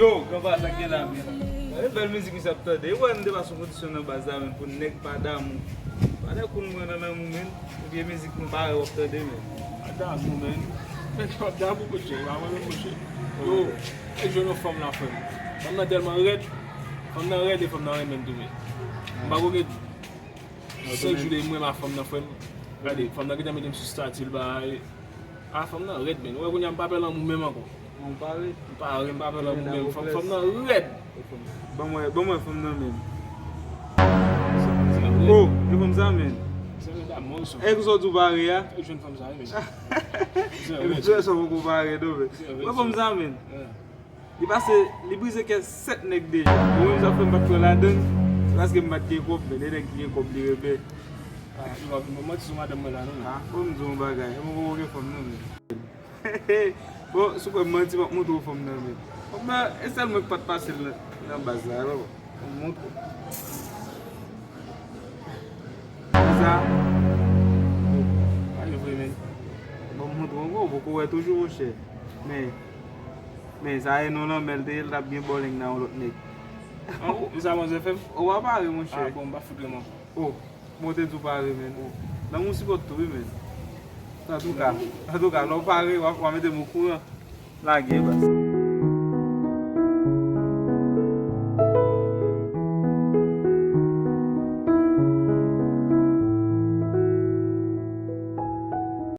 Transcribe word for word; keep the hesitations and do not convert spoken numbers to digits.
Yo, konpa, sa k gen la, men. Gade bèl mizik misye ap tande. E wè, nou te pa sou kondisyon nan baz la, men, pou nèg pa damou. Pa nèg konn mwen nan lanmou, men. Ebyen mizik nou pare w ap tande, men. Pa damou, men. Men, pa damou, monchè. Pa mwen menm, monchè. Yo, e jwenn yon fanm la, frè m. Fanm nan tèlman rèd. Fanm nan rèd e fanm nan renmen m tou, men. M pa gon gen senk jou de mwen ma fanm nan, frè m. Gade, fanm nan gentan mete m sou stati l, bay. A, fanm nan rèd, men. Ou wè kounye a m pa pè lanmou menm ankò. Ou pare? M pare, m pa pè lanmou menm. Fanm, fanm nan rèd. Ban mwen, ban mwen fanm nan, men. Oh, e fanm sa, men. Se rèd a mò, sa. E kisa w di w pare a? E jwenn fanm sa, men. E men, se sa poko pare, non, men. Wè fanm sa, men. Li pase, li brize kè sèt nèg deja. Mwen menm sa fè m pa t pran ladann, se paske m pa t gen kòb, men lè nèg ki gen kòb li renmen. Ah, li pa vin manti sou madanm mwen la, non, men. Ah, fò m di w yon bagay, e mwen poko gen fanm, non, men. Bon, si w kwè m manti, m ap montre w fanm nan, men. Fanm nan, e sèl mwen ki pa t pase l nan, nan baz la, non. Fò m montre w. Sa, pa gen vre, men. Bon, m montre w ankò, ou poko wè toujou, monchè. Men, men sa e non lanmè l te ye, l t ap byen bòleng nan yon lòt nèg. An, e sa manzè fè m? Ou pa pare, monchè. Ah, bon, m pa fout renmen. Oh, bon, te di w pare, men. Lanmou sipòt tou, wi, men. Antouka, antouka, lè w pare, w a, w a mete m okouran. Lage, baz.